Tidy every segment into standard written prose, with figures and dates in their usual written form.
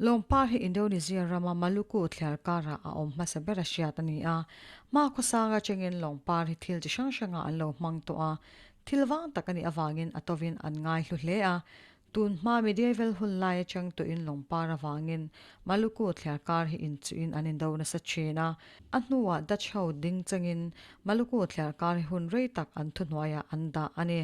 Lawngpar hi Indonesia rama Maluku thliar karah a awm hmasa ber a hriat a ni a. Hma khawsanga chengin lawngpar hi thil chi hrang hrangah an lo hmang tawh a, thil vang tak a nih avangin a tovin an ngaihlu hle a. Tun hma medieval hun lai atang tawhin lawngpar avangin Maluku thliar kar hi inchuhin an indo nasa thin a. A hnuah Dutch ho ding changin Maluku thliar kar hi hun rei tak an thuhnuaiah an dah a ni.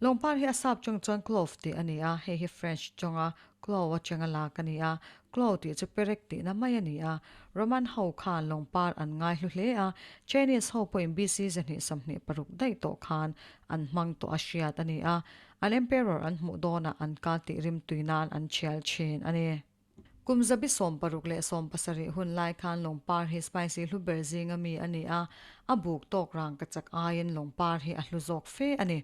Lawngpar hi a sap chawng chuan clove tih a ni a, hei hi French chawnga clove atanga lak a ni a, clove tih chu perek tihna mai a ni a. Roman ho khan lawngpar an ngaihlu hle a, Chinese ho pawhin BC 226 daih tawh khan an hmang tawh a hriat a ni a, an emperor an hmuh dawnah an kal tih rimtui nan an thial thin a ni. Kum 1767 hun lai khan lawngpar hi spicy hlu ber zinga mi a ni a, a buk tawk rang ka chak aiin lawngpar hi a hlu zawk fe a ni.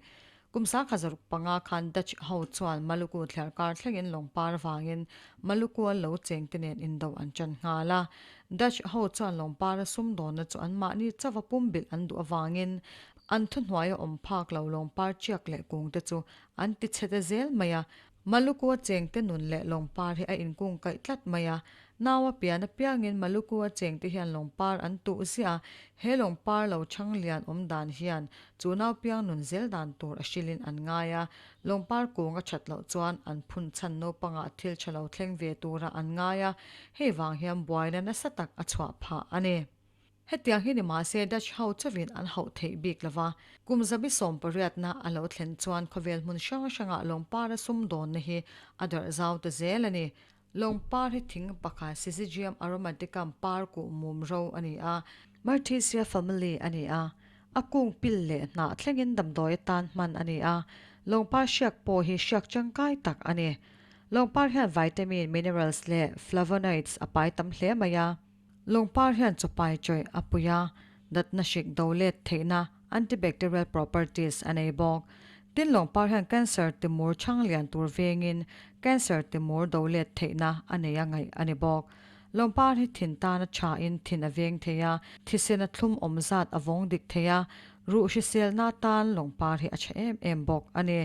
Kum 1605 khan Dutch ho chuan Maluku thliar kar thlengin lawngpar vangin Maluku-a lo chengte nen indo an ṭan nghal a. Dutch ho chuan lawngpara sumdawnna chu anmahni chauha pumbilh an duh avangin an thuhnuaia awm phak lo lawngpar chiak leh kungte chu an tichhe ta zel mai a. Maluku-a chengte nun leh lawngpar hi a inkung kaih tlat mai a. Nau a pian apiangin Maluku-a chengte hian lawngpar an tuh ziah a, he lawngpar lo chhang lian awm dan hian chu nau piang nun zel dan tur a hrilhin an ngai a. Lawngpar kung a that loh chuan an phun chhan naupangah thil tha lo thleng ve tura an ngai a, hei vang hian buaina nasa tak a chhuah phah a ni. Hetiang hi ni mahse Dutch ho chauhin an hauh theih bik lo va, kum 18% a lo thlen chuan khawvel hmun hrang hrangah lawngpara sumdawnna hi a darh zau ta zel a ni. Lawngpar hi thing pakhat Syzygium aromaticum par kuh mum ro a ni a, Myrtaceae family a ni a, a kung pil leh hnah thlengin damdawi atan hman a ni a, lawngpar hriak pawh hi hriak tangkai tak a ni. Lawngpar hian vitamin, minerals leh flavonoids a pai tam hle mai a. Lungpar hian chawpai chawih a pui a, natna hrik do let theihna, antibacterial properties, a nei bawk. Tin, lungpar hian cancer timur chhang lian tur vengin cancer timur do let theihna a nei a ngaih a ni bawk. Lungpar hi thin tan a thain thin a veng thei a, thisen a thlum awm zat a vawng dik thei a, ruh hriselna atan lungpar hi a tha em em bawk a ni.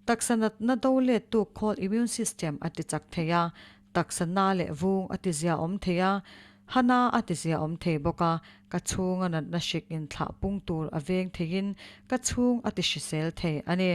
Taksa natna do lettu khawl immune system a ti chak thei a, Taksa na leh vung a tizia awm thei a, hana a tizia awm thei bawk a, ka chhunga natna hrik inthlah pung tur a veng theiin ka chhung a ti hrisel thei a ni.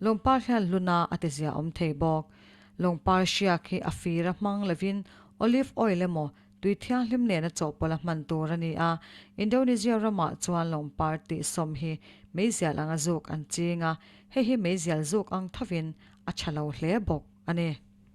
Lawngpar hian hluna a tizia awm thei bawk. Lawngpar hriak hi a fir a hmang lovin olive oil emaw tui thianghlim nena chawhpawlh a hman tur a ni a, Indonesia ramah chuan lawngpar tihsawm hi meizial anga zuk an ching a, hei hi meizial zuk ang thovin a tha lo hle bawk a ni.